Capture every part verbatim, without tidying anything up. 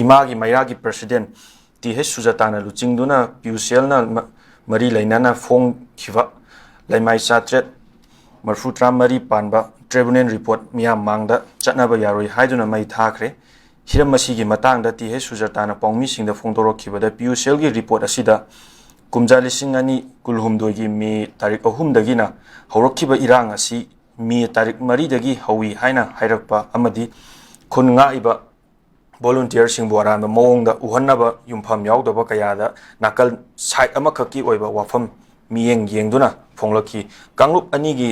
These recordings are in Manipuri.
ꯃꯥꯒꯤ ꯃꯩꯔꯥꯒꯤ president ꯇꯤ ꯍꯩꯆ ꯁꯨꯖꯥꯇꯥꯅ ꯂꯨꯆꯤꯡꯗꯨꯅ ꯄꯤꯌꯨꯁꯤꯑꯦꯜꯅ ꯃ-, ꯃꯔꯤ ꯂꯩꯅꯅ ꯐꯣꯡꯈꯤꯕ ꯂꯩꯃꯥꯏ ꯆꯥꯇ꯭ꯔꯦꯠ ꯃꯔꯤꯐꯨ ꯇꯔꯥꯃꯔꯤ ꯄꯥꯟꯕ tribunal report ꯃꯤꯌꯥꯝ ꯃꯥꯡꯗ ꯆꯠꯅꯕ ꯌꯥꯔꯣꯏ ꯍꯥꯏꯗꯨꯅ ꯃꯩ ꯊꯥꯈ꯭ꯔꯦ꯫ ꯍꯤꯔꯝ ꯑꯁꯤꯒꯤ ꯃꯇꯥꯡꯗ ꯇꯤ ꯍꯩꯆ ꯁꯨꯖꯥꯇꯥꯅ ꯄꯥꯎꯃꯤꯁꯤꯡꯗ ꯐꯣꯡꯗꯣꯔꯛꯈꯤꯕꯗ, ꯄꯤꯌꯨꯁꯤꯑꯦꯜꯒꯤ report ꯑꯁꯤꯗ ꯀꯨꯝꯖꯥ ꯂꯤꯁꯤꯡ ꯑꯅꯤ ꯀꯨꯟꯍꯨꯝꯗꯣꯏꯒꯤ ꯃꯦ ꯇꯥꯔꯤꯛ ꯑꯍꯨꯝꯗꯒꯤꯅ ꯍꯧꯔꯛꯈꯤꯕ ꯏꯔꯥꯡ ꯑꯁꯤ ꯃꯦ ꯇꯥꯔꯤꯛ ꯃꯔꯤꯗꯒꯤ ꯍꯧꯏ ꯍꯥꯏꯅ ꯍꯥꯏꯔꯛꯄ ꯑꯃꯗꯤ ꯈꯨꯟ ꯉꯥꯛꯏꯕ volunteerꯁꯤꯡꯕꯨ ꯑꯔꯥꯟꯕ ꯃꯑꯣꯡꯗ ꯎꯍꯟꯅꯕ ꯌꯨꯝꯐꯝ ꯌꯥꯎꯗꯕ ꯀꯌꯥꯗ ꯅꯥꯀꯜ side ꯑꯃꯈꯛꯀꯤ ꯑꯣꯏꯕ ꯋꯥꯐꯝ ꯃꯤꯠꯌꯦꯡ ꯌꯦꯡꯗꯨꯅ ꯐꯣꯡꯂꯛꯈꯤ꯫ ꯀꯥꯡꯂꯨꯞ ꯑꯅꯤꯒꯤ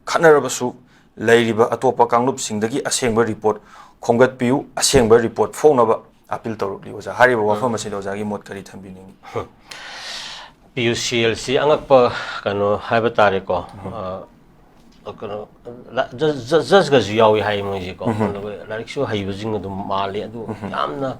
ꯈꯠꯅꯔꯕꯁꯨ ꯂꯩꯔꯤꯕ ꯑꯇꯣꯞꯄ ꯀꯥꯡꯂꯨꯞꯁꯤꯡꯗꯒꯤ ꯑꯁꯦꯡꯕ report ꯈꯣꯝꯒꯠꯄꯤꯌꯨ, ꯑꯁꯦꯡꯕ report ꯐꯣꯡꯅꯕ appeal ꯇꯧꯔꯛꯂꯤ꯫ ꯑꯣꯖꯥ, ꯍꯥꯏꯔꯤꯕ ꯋꯥꯐꯝ ꯑꯁꯤꯗ ꯑꯣꯖꯥꯒꯤ ꯃꯣꯠ ꯀꯔꯤ ꯊꯝꯕꯤꯅꯤꯡꯏ? ꯄꯤ ꯌꯨ ꯁꯤ ꯑꯦꯜꯁꯤ ꯑꯉꯛꯄ ꯀꯩꯅꯣ ꯍꯥꯏꯕ ꯇꯥꯔꯦꯀꯣ꯫ ꯑ, ꯀꯩꯅꯣ, ꯖꯁꯀꯁꯨ ꯌꯥꯎꯏ ꯍꯥꯏ ꯃꯣꯏꯁꯦꯀꯣ꯫ ꯑꯗꯨꯒ ꯂꯥꯏꯔꯤꯛꯁꯨ ꯍꯩꯕꯁꯤꯡ ꯑꯗꯨꯝ ꯃꯥꯜꯂꯤ꯫ ꯑꯗꯨ ꯌꯥꯝꯅ,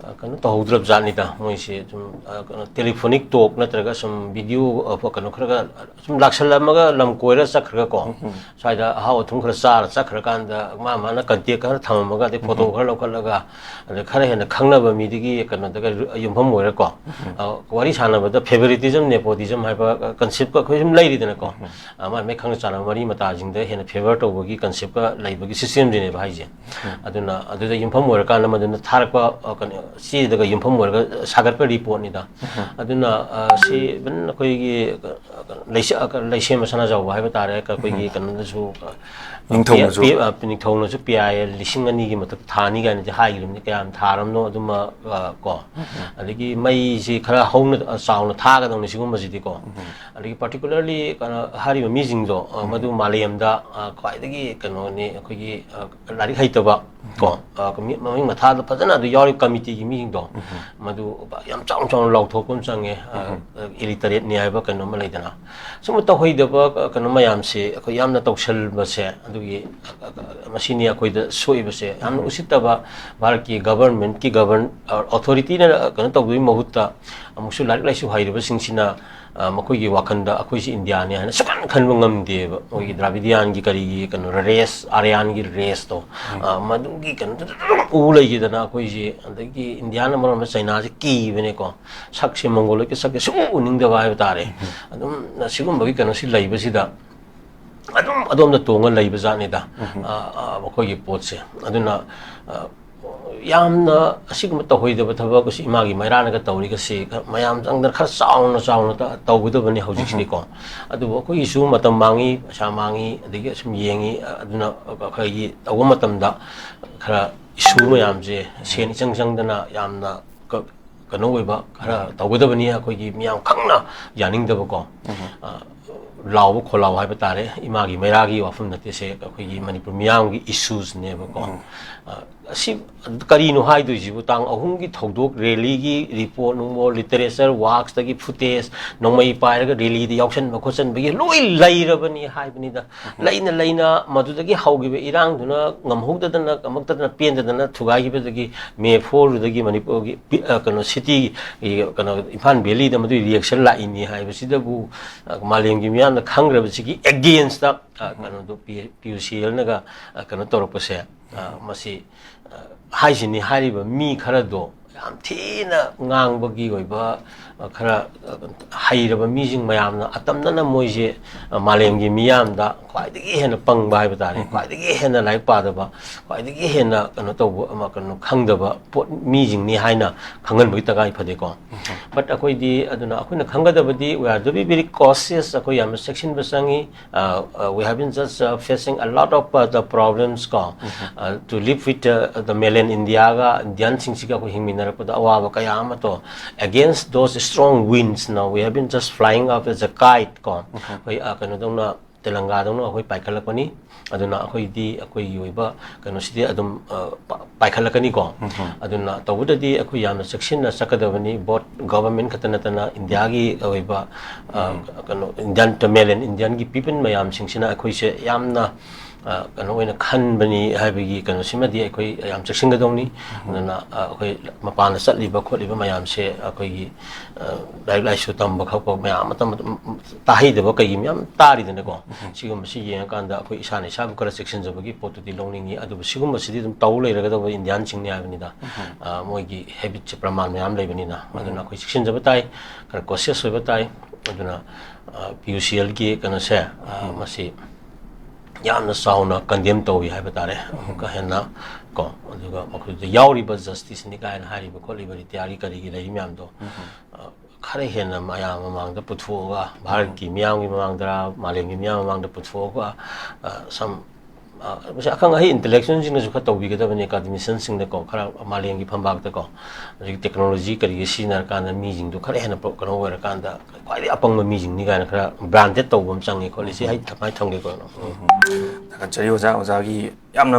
ꯑ, ꯀꯩꯅꯣ ꯇꯧꯍꯧꯗ꯭ꯔꯕ ꯖꯥꯠꯅꯤꯗ ꯃꯣꯏꯁꯦ꯫ ꯁꯨꯝ, ꯑ, ꯀꯩꯅꯣ, telephonic talk ꯅꯠꯇ꯭ꯔꯒ ꯁꯨꯝ video, ꯑ, ꯀꯩꯅꯣ ꯈꯔꯒ ꯁꯨꯝ ꯂꯥꯛꯁꯜꯂꯝꯃꯒ ꯂꯝ ꯀꯣꯏꯔ ꯆꯠꯈ꯭ꯔꯒꯀꯣ, ꯁ꯭ꯋꯥꯏꯗ ꯑꯍꯥꯎ ꯑꯊꯨꯝ ꯈꯔ ꯆꯥꯔ ꯆꯠꯈ꯭ꯔꯀꯥꯟꯗ ꯃꯥ ꯃꯥꯅ contact ꯈꯔ ꯊꯝꯃꯝꯃꯒ, ꯑꯗꯩ photo ꯈꯔ ꯂꯧꯈꯠꯂꯒ, ꯑꯗꯩ ꯈꯔ ꯍꯦꯟꯅ ꯈꯪꯅꯕ ꯃꯤꯗꯒꯤ ꯀꯩꯅꯣꯗꯒ ꯌꯨꯝꯐꯝ ꯑꯣꯏꯔꯀꯣ꯫ ꯑ, ꯋꯥꯔꯤ ꯁꯥꯟꯅꯕꯗ favoritism, nepotism ꯍꯥꯏꯕ, ꯑ, conceptꯀ ꯑꯩꯈꯣꯏ ꯁꯨꯝ ꯂꯩꯔꯤꯗꯅꯀꯣ꯫ ꯑ, ꯃꯥꯏ ꯃꯥꯏ ꯈꯪꯅ ꯆꯥꯟꯅꯕ ꯃꯔꯤ ꯃꯇꯥꯁꯤꯡꯗ ꯍꯦꯟꯅ favour ꯇꯧꯕꯒꯤ conceptꯀ ꯂꯩꯕꯒꯤ systemꯁꯤꯅꯦꯕ ꯍꯥꯏꯁꯦ꯫ ꯑꯗꯨꯅ ꯑꯗꯨꯗ ꯌꯨꯝꯐꯝ ꯑꯣꯏꯔꯀꯥꯟꯗ ꯃꯗꯨꯅ ꯊꯥꯔꯛꯄ, ꯑ, ꯀꯩꯅꯣ, ꯆꯦꯗꯒ ꯌꯨꯝꯐꯝ ꯑꯣꯏꯔꯒ ꯁꯥꯒꯠꯄ reportꯅꯤꯗ꯫ ꯑꯗꯨꯅ, ꯑ, ꯁꯤ even ꯑꯩꯈꯣꯏꯒꯤ, ꯑ, ꯂꯩꯁꯦ-, ꯑ, ꯂꯩꯁꯦꯝꯕ ꯁꯅꯥꯖꯥꯎꯕ ꯍꯥꯏꯕ ꯇꯥꯔꯦ, ꯑꯩꯈꯣꯏꯒꯤ ꯀꯩꯅꯣꯗꯁꯨ, ꯑ, ꯅꯤꯡꯊꯧꯅꯁꯨ꯫ ꯄꯤ-, ꯑ, ꯅꯤꯡꯊꯧꯅꯁꯨ ꯄꯤ ꯑꯥꯏ ꯑꯦꯜ ꯂꯤꯁꯤꯡ ꯑꯅꯤꯒꯤ ꯃꯊꯛ ꯊꯥꯅꯤ ꯀꯥꯏꯅꯗꯤ ꯍꯥꯏꯈꯤꯕꯅꯤ, ꯀꯌꯥꯝ ꯊꯥꯔꯝꯅꯣ ꯑꯗꯨꯃ, ꯑ, ꯀꯣ꯫ ꯑꯗꯒꯤ ꯃꯩꯁꯤ ꯈꯔ ꯍꯧꯅ, ꯑ, ꯆꯥꯎꯅ ꯊꯥꯒꯗꯧꯅꯤ ꯁꯤꯒꯨꯝꯕꯁꯤꯗꯤꯀꯣ꯫ ꯑꯗꯒꯤ particularly ꯀꯩꯅꯣ ꯍꯥꯏꯔꯤꯕ ꯃꯤꯁꯤꯡꯗꯣ, ꯑ, ꯃꯗꯨ ꯃꯥꯂꯦꯝꯗ, ꯑ, ꯈ꯭ꯋꯥꯏꯗꯒꯤ ꯀꯩꯅꯣꯅꯤ, ꯑꯩꯈꯣꯏꯒꯤ, ꯑ, ꯂꯥꯏꯔꯤꯛ ꯍꯩꯇꯕ ꯀꯣ, ꯑ, ꯃꯤ-, ꯃꯃꯤꯡ ꯃꯊꯥꯗ ꯐꯖꯅ ꯑꯗꯨ ꯌꯥꯎꯔꯤꯕ committeeꯒꯤ ꯃꯤꯁꯤꯡꯗꯣ, ꯃꯗꯨ ꯌꯥꯝ ꯆꯥꯎꯅ ꯆꯥꯎꯅ ꯂꯥꯎꯊꯣꯛꯄ ꯑꯃ ꯆꯪꯉꯦ꯫ ꯑ, illiterateꯅꯤ ꯍꯥꯏꯕ ꯀꯩꯅꯣꯝꯃ ꯂꯩꯗꯅ, ꯁꯨꯝꯕ ꯇꯧꯍꯩꯗꯕ, ꯑ, ꯀꯩꯅꯣ ꯃꯌꯥꯝꯁꯦ ꯑꯩꯈꯣꯏ ꯌꯥꯝꯅ ꯇꯧꯁꯜꯕꯁꯦ, ꯑꯗꯨꯒꯤ, ꯑ, ꯑ, ꯃꯁꯤꯅꯤ ꯑꯩꯈꯣꯏꯗ ꯁꯣꯛꯏꯕꯁꯦ꯫ ꯌꯥꯝꯅ ꯎꯁꯤꯠꯇꯕ ꯚꯥꯔꯠꯀꯤ governmentꯀꯤ govern-, ꯑ, authorityꯅ, ꯑ, ꯀꯩꯅꯣ ꯇꯧꯕꯒꯤ ꯃꯍꯨꯠꯇ ꯑꯃꯨꯛꯁꯨ ꯂꯥꯏꯔꯤꯛ ꯂꯥꯏꯁꯨ ꯍꯩꯔꯕꯁꯤꯡꯁꯤꯅ ꯑ, ꯃꯈꯣꯏꯒꯤ ꯋꯥꯈꯜꯗ ꯑꯩꯈꯣꯏꯁꯤ ꯏꯟꯗꯤꯌꯥꯅꯤ ꯍꯥꯏꯅ ꯁꯨꯛꯈꯟ ꯈꯟꯕ ꯉꯝꯗꯦꯕ꯫ ꯃꯣꯏꯒꯤ ꯗ꯭ꯔꯥꯕꯤꯗꯤꯌꯥꯟꯒꯤ ꯀꯔꯤꯒꯤ ꯀꯩꯅꯣ ꯔꯦꯁ, ꯑꯥꯔꯌꯥꯟꯒꯤ ꯔꯦꯁꯇꯣ, ꯑ, ꯃꯗꯨꯒꯤ ꯀꯩꯅꯣꯗꯨꯗ ꯑꯗꯨꯝ ꯎ ꯂꯩꯈꯤꯗꯅ ꯑꯩꯈꯣꯏꯁꯤ, ꯑꯗꯒꯤ ꯏꯟꯗꯤꯌꯥꯅ ꯃꯔꯝ ꯑꯃ ꯆꯩꯅꯥꯁꯤ ꯀꯤꯕꯅꯦꯀꯣ, ꯁꯛꯁꯦ, ꯃꯪꯒꯣꯂꯣꯏꯗꯀꯤ ꯁꯛꯁꯦ ꯁꯨꯛꯎ ꯎꯅꯤꯡꯗꯕ ꯍꯥꯏꯕ ꯇꯥꯔꯦ꯫ ꯑꯗꯨꯝ ꯁꯤꯒꯨꯝꯕꯒꯤ ꯀꯩꯅꯣꯁꯤ ꯂꯩꯕꯁꯤꯗ ꯑꯗꯨꯝ ꯑꯗꯣꯝꯗ ꯇꯣꯡꯉ ꯂꯩꯕ ꯖꯥꯠꯅꯤꯗ꯫ ꯑ, ꯑ, ꯃꯈꯣꯏꯒꯤ ꯄꯣꯠꯁꯦ꯫ ꯑꯗꯨꯅ, ꯑ, ꯌꯥꯝꯅ ꯑꯁꯤꯒꯨꯝꯕ ꯇꯧꯍꯩꯗꯕ ꯊꯕꯛ ꯑꯁꯤ ꯏꯃꯥꯒꯤ ꯃꯩꯔꯥꯅꯒ ꯇꯧꯔꯤꯒꯁꯤ ꯈꯔ ꯃꯌꯥꯝ ꯆꯪꯗꯅ ꯈꯔ ꯆꯥꯎꯅ ꯆꯥꯎꯅ ꯇ-, ꯇꯧꯒꯗꯕꯅꯤ ꯍꯧꯖꯤꯛꯁꯤꯗꯤꯀꯣ꯫ ꯑꯗꯨꯕꯨ ꯑꯩꯈꯣꯏꯒꯤꯁꯨ ꯃꯇꯝ ꯃꯥꯡꯉꯤ, ꯄꯩꯁꯥ ꯃꯥꯡꯉꯤ, ꯑꯗꯒꯤ ꯑꯁꯨꯝ ꯌꯦꯡꯉꯤ, ꯑ-, ꯑꯗꯨꯅ ꯑꯩꯈꯣꯏꯒꯤ ꯇꯧꯕ ꯃꯇꯝꯗ ꯈꯔ ꯏꯁꯨ ꯃꯌꯥꯝꯁꯦ ꯁꯦꯟ ꯏꯆꯪ ꯆꯪꯗꯅ ꯌꯥꯝꯅ ꯀ-, ꯀꯩꯅꯣ ꯑꯣꯏꯕ ꯈꯔ ꯇꯧꯒꯗꯕꯅꯤ, ꯑꯩꯈꯣꯏꯒꯤ ꯃꯤꯌꯥꯝ ꯈꯪꯅ ꯌꯥꯅꯤꯡꯗꯕꯀꯣ꯫ ꯑ, ꯂꯥꯎꯕ ꯈꯣꯜꯂꯥꯎ ꯍꯥꯏꯕ ꯇꯥꯔꯦ, ꯏꯃꯥꯒꯤ ꯃꯩꯔꯥꯒꯤ ꯋꯥꯐꯝ ꯅꯠꯇꯦ, ꯁꯦ ꯑꯩꯈꯣꯏꯒꯤ ꯃꯅꯤꯄꯨꯔ ꯃꯤꯌꯥꯝꯒꯤ ꯏꯁꯨꯁꯅꯦꯕꯀꯣ꯫ ꯑ, ꯑꯁꯤ ꯀꯔꯤꯅꯣ ꯍꯥꯏꯗꯣꯏꯁꯤꯕꯨ? ꯇꯥꯡ ꯑꯍꯨꯝꯒꯤ ꯊꯧꯗꯣꯛ, ꯔꯦꯂꯤꯒꯤ ꯔꯤꯄꯣꯔꯠ ꯅꯨꯡꯄꯣꯔꯠ, ꯂꯤꯇꯔꯦꯆꯔ ꯋꯥꯛꯁꯇꯒꯤ ꯐꯨꯇꯦꯖ, ꯅꯣꯡꯃꯩ ꯄꯥꯏꯔꯒ ꯔꯦꯂꯤꯗ ꯌꯥꯎꯁꯟꯕ ꯈꯣꯠꯆꯟꯕꯒꯤ ꯂꯣꯏ ꯂꯩꯔꯕꯅꯤ ꯍꯥꯏꯕꯅꯤꯗ꯫ ꯂꯩꯅ ꯂꯩꯅ ꯃꯗꯨꯗꯒꯤ ꯍꯧꯈꯤꯕ ꯏꯔꯥꯡꯗꯨꯅ ꯉꯝꯍꯧꯗꯗꯅ, ꯀꯃꯛꯇꯗꯅ, ꯄꯦꯟꯗꯗꯅ ꯊꯨꯒꯥꯏꯈꯤꯕꯗꯒꯤ ꯃꯦ ꯐꯣꯔꯗꯨꯗꯒꯤ ꯃꯅꯤꯄꯨꯔꯒꯤ ꯄꯤ-, ꯑ, ꯀꯩꯅꯣ, ꯁꯤꯇꯤꯒꯤ, ꯀꯩꯅꯣ, ꯏꯝꯐꯥꯜ ꯚꯦꯂꯤꯗ ꯃꯗꯨꯒꯤ ꯔꯤꯌꯦꯛꯁꯟ ꯂꯥꯛꯏꯅꯤ ꯍꯥꯏꯕꯁꯤꯗꯕꯨ, ꯑ, ꯃꯥꯂꯦꯝꯒꯤ ꯃꯤꯌꯥꯝꯅ ꯈꯪꯈ꯭ꯔꯕꯁꯤꯒꯤ ꯑꯦꯒꯦꯟꯁꯇ, ꯑ, ꯀꯩꯅꯣꯗꯣ ꯄꯤ-, ꯄꯤ ꯌꯨ ꯁꯤ ꯑꯦꯜꯅꯒ, ꯑ, ꯀꯩꯅꯣ ꯇꯧꯔꯛꯄꯁꯦ, ꯑ, ꯃꯁꯤ, ꯑ, ꯍꯥꯏꯁꯤꯅꯤ, ꯍꯥꯏꯔꯤꯕ ꯃꯤ ꯈꯔꯗꯣ ꯌꯥꯝ ꯊꯤꯅ ꯉꯥꯡꯕꯒꯤ ꯑꯣꯏꯕ, ꯑ, ꯈꯔ, ꯑ, ꯍꯩꯔꯕ ꯃꯤꯁꯤꯡ ꯃꯌꯥꯝꯅ ꯑꯇꯝꯅꯅ ꯃꯣꯏꯁꯦ, ꯑ, ꯃꯥꯂꯦꯝꯒꯤ ꯃꯤꯌꯥꯝꯗ ꯈ꯭ꯋꯥꯏꯗꯒꯤ ꯍꯦꯟꯅ ꯄꯪꯕ ꯍꯥꯏꯕ ꯇꯥꯔꯦ, ꯈ꯭ꯋꯥꯏꯗꯒꯤ ꯍꯦꯟꯅ ꯂꯥꯏꯔꯤꯛ ꯄꯥꯗꯕ, ꯈ꯭ꯋꯥꯏꯗꯒꯤ ꯍꯦꯟꯅ ꯀꯩꯅꯣ ꯇꯧꯕ ꯑꯃ, ꯀꯩꯅꯣ ꯈꯪꯗꯕ ꯄꯣꯠ, ꯃꯤꯁꯤꯡꯅꯤ ꯍꯥꯏꯅ ꯈꯪꯍꯟꯕꯒꯤ ꯇꯉꯥꯏ ꯐꯗꯦꯀꯣ꯫ But ꯑꯩꯈꯣꯏꯗꯤ, ꯑꯗꯨꯅ ꯑꯩꯈꯣꯏꯅ ꯈꯪꯒꯗꯕꯗꯤ, we are to be very cautious, ꯑꯩꯈꯣꯏ ꯌꯥꯝꯅ ꯆꯦꯛꯁꯤꯟꯕ ꯆꯪꯉꯤ꯫ Uh, uh, we have been just, uh, facing a lot of, uh, the problems ꯀꯣ, uh, to live with, uh, the mainland Indiaꯒ, ꯏꯟꯗꯤꯌꯥꯟꯁꯤꯡꯁꯤꯒ ꯑꯩꯈꯣꯏ ꯍꯤꯡꯃꯤꯟꯅꯔꯛꯄꯗ ꯑꯋꯥꯕ ꯀꯌꯥ ꯑꯃ ꯇꯣ, against those strong winds, now we have been just flying up as a kite ꯀꯣ꯫ ꯑꯩꯈꯣꯏ, uh, ꯀꯩꯅꯣꯗꯧꯅ, ꯇꯦꯂꯪꯒꯥꯗꯧꯅ ꯑꯩꯈꯣꯏ ꯄꯥꯏꯈꯠꯂꯛꯄꯅꯤ꯫ ꯑꯗꯨꯅ ꯑꯩꯈꯣꯏꯗꯤ ꯑꯩꯈꯣꯏꯒꯤ ꯑꯣꯏꯕ ꯀꯩꯅꯣꯁꯤꯗꯤ ꯑꯗꯨꯝ, uh, ꯄ-, ꯄꯥꯏꯈꯠꯂꯛꯀꯅꯤꯀꯣ꯫ ꯑꯗꯨꯅ ꯇꯧꯕꯗꯗꯤ ꯑꯩꯈꯣꯏ ꯌꯥꯝꯅ ꯆꯦꯛꯁꯤꯟꯅ ꯆꯠꯀꯗꯕꯅꯤ꯫ Both government ꯈꯛꯇ ꯅꯠꯇꯅ ꯏꯟꯗꯤꯌꯥꯒꯤ ꯑꯣꯏꯕ, uh, ꯀꯩꯅꯣ, Indian, mainland Indianꯒꯤ people ꯃꯌꯥꯝꯁꯤꯡꯁꯤꯅ ꯑꯩꯈꯣꯏꯁꯦ ꯌꯥꯝꯅ ꯑ, ꯀꯩꯅꯣ ꯑꯣꯏꯅ ꯈꯟꯕꯅꯤ ꯍꯥꯏꯕꯒꯤ ꯀꯩꯅꯣꯁꯤꯃꯗꯤ ꯑꯩꯈꯣꯏ ꯌꯥꯝ ꯆꯦꯛꯁꯤꯟꯒꯗꯧꯅꯤ꯫ ꯑꯗꯨꯅ, ꯑ, ꯑꯩꯈꯣꯏ ꯃꯄꯥꯟꯗ ꯆꯠꯂꯤꯕ ꯈꯣꯠꯂꯤꯕ ꯃꯌꯥꯝꯁꯦ ꯑꯩꯈꯣꯏꯒꯤ, ꯑ, ꯂꯥꯏꯔꯤꯛ ꯂꯥꯏꯁꯨ ꯇꯝꯕ ꯈꯣꯠꯄ ꯃꯌꯥꯝ ꯑꯃ ꯇꯝꯕ, ꯇꯥꯍꯩꯗꯕ ꯀꯩꯒꯤ ꯃꯌꯥꯝ ꯇꯥꯔꯤꯗꯅꯀꯣ꯫ ꯁꯤꯒꯨꯝꯕꯁꯤ ꯌꯦꯡꯉꯀꯥꯟꯗ ꯑꯩꯈꯣꯏ ꯏꯁꯥꯅ ꯏꯁꯥꯕꯨ ꯈꯔ ꯆꯦꯛꯁꯤꯟꯖꯕꯒꯤ ꯄꯣꯠꯇꯨꯗꯤ ꯂꯧꯅꯤꯡꯉꯤ꯫ ꯑꯗꯨꯕꯨ ꯁꯤꯒꯨꯝꯕꯁꯤꯗꯤ ꯑꯗꯨꯝ ꯇꯧ ꯂꯩꯔꯒꯗꯧꯕ ꯏꯟꯗꯤꯌꯥꯟꯁꯤꯡꯅꯤ ꯍꯥꯏꯕꯅꯤꯗ꯫ ꯑ, ꯃꯣꯏꯒꯤ ꯍꯦꯕꯤꯠꯁꯦ ꯄ꯭ꯔꯃꯥꯟ ꯃꯌꯥꯝ ꯂꯩꯕꯅꯤꯅ꯫ ꯑꯗꯨꯅ ꯑꯩꯈꯣꯏ ꯆꯦꯛꯁꯤꯟꯖꯕ ꯇꯥꯏ, ꯈꯔ ꯀꯣꯁꯤꯌꯁ ꯑꯣꯏꯕ ꯇꯥꯏ꯫ ꯑꯗꯨꯅ, ꯑ, ꯄꯤ ꯌꯨ ꯁꯤ ꯑꯦꯜꯒꯤ ꯀꯩꯅꯣꯁꯦ, ꯑ, ꯃꯁꯤ ꯌꯥꯝꯅ ꯆꯥꯎꯅ ꯀꯟꯗꯦꯝ ꯇꯧꯏ ꯍꯥꯏꯕ ꯇꯥꯔꯦ꯫ ꯑꯃꯨꯛꯀ ꯍꯦꯟꯅ ꯀꯣ, ꯑꯗꯨꯒ ꯃꯈꯣꯏꯗ ꯌꯥꯎꯔꯤꯕ ꯖꯁꯇꯤꯁꯅꯤ ꯀꯥꯏꯅ ꯍꯥꯏꯔꯤꯕ ꯈꯣꯠꯂꯤꯕ ꯔꯤꯇꯥꯌꯔꯤ ꯀꯔꯤꯒꯤ ꯂꯩꯔꯤ ꯃꯌꯥꯝꯗꯣ, ꯑ, ꯈꯔ ꯍꯦꯟꯅ ꯃꯌꯥꯝ ꯃꯃꯥꯡꯗ ꯄꯨꯊꯣꯛꯑꯒ, ꯚꯥꯔꯠꯀꯤ ꯃꯤꯌꯥꯝꯒꯤ ꯃꯃꯥꯡꯗ, ꯃꯥꯂꯦꯝꯒꯤ ꯃꯤꯌꯥꯝ ꯃꯃꯥꯡꯗ ꯄꯨꯊꯣꯛꯑꯒ, ꯑ, ꯁꯝ ꯑ, ꯃꯁꯤ ꯑꯈꯪ ꯑꯍꯩ ꯏꯟꯇꯦꯂꯦꯛꯆꯨꯋꯦꯜꯁꯤꯡꯅꯁꯨ ꯈꯔ ꯇꯧꯕꯤꯒꯗꯕꯅꯤ, ꯑꯦꯀꯥꯗꯃꯤꯁꯤꯌꯟꯁꯤꯡꯗꯀꯣ, ꯈꯔ ꯃꯥꯂꯦꯝꯒꯤ ꯐꯝꯕꯥꯛꯇꯀꯣ꯫ ꯍꯧꯖꯤꯛ ꯇꯦꯛꯅꯣꯂꯣꯖꯤ ꯀꯔꯤꯒꯤ ꯁꯤꯖꯤꯟꯅꯔꯀꯥꯟꯗ ꯃꯤꯁꯤꯡꯗꯣ ꯈꯔ ꯍꯦꯟꯅ ꯄ꯭ꯔꯣ-, ꯀꯩꯅꯣ ꯑꯣꯏꯔꯀꯥꯟꯗ ꯈ꯭ꯋꯥꯏꯗꯒꯤ ꯑꯄꯪꯕ ꯃꯤꯁꯤꯡꯅꯤ ꯀꯥꯏꯅ ꯈꯔ ꯕ꯭ꯔꯥꯟꯗꯦꯠ ꯇꯧꯕ ꯑꯃ ꯆꯪꯉꯤ ꯈꯣꯠꯂꯤ꯫ ꯁꯤ ꯑꯩ ꯀꯃꯥꯏꯅ ꯊꯝꯒꯦꯀꯣ? ꯊꯥꯒꯠꯆꯔꯤ ꯑꯣꯖꯥ, ꯑꯣꯖꯥꯒꯤ ꯌꯥꯝꯅ